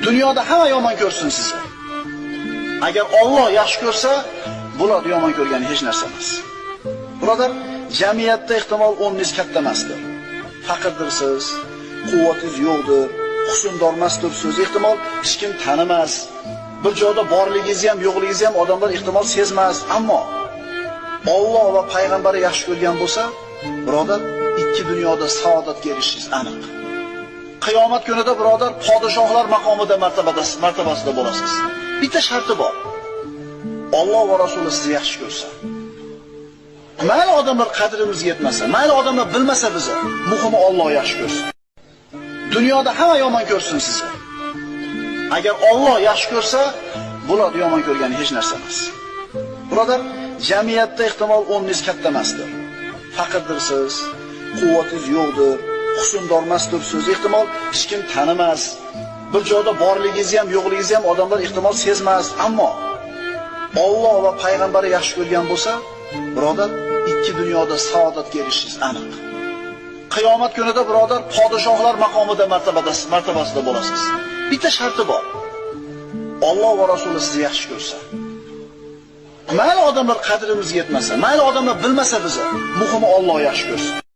Dunyoda hamma yomon ko'rsin sizni. Agar Alloh yaxshi ko'rsa, bular yomon ko'rgani hech narsa emas. Birodar, jamiyatda ehtimol o'rningiz katta emasdir. Faqirdirsiz, quvvatingiz yo'qdir, husndor emasdirsiz, ehtimol hech kim tanimas. Bir joyda borligingizni ham, yo'qligingizni ham odamlar ehtimol sezmas, ammo Alloh va payg'ambari yaxshi ko'rgan bo'lsa, birodar, ikki dunyoda saodatga erishishingiz aniq. Qiyomat kunida birodar podshohlar maqomida martabasida bo'lasiz. Bitta sharti bor. Alloh va Rasuli sizni yaxshi ko'rsa. Mayli odamlar qadrimizga yetmasa, mayli odamlar bilmasa bizni, muhimi Alloh yaxshi ko'rsin. Dunyoda hamma yomon ko'rsin sizni. Agar Alloh yaxshi ko'rsa, bular yomon ko'rgani hech narsa emas. Birodar, jamiyatda ehtimol o'rningiz katta emasdir. Faqirdirsiz, quvvatingiz yo'qdir, husndor emasdirsiz, ehtimol hech kim tanimas. Bir joyda borligingizni ham, yo'qligingizni ham odamlar ehtimol sezmas, ammo Alloh va payg'ambari yaxshi ko'rgan bo'lsa, birodar, ikki dunyoda saodatga erishishingiz aniq. Qiyomat kunida birodar podshohlar maqomida martabasida bo'lasiz. Bitta sharti bor. Alloh va Rasuli sizni yaxshi ko'rsa. Mayli odamlar qadrimizga yetmasa, mayli odamlar bilmasa bizni, muhimi Alloh yaxshi ko'rsin.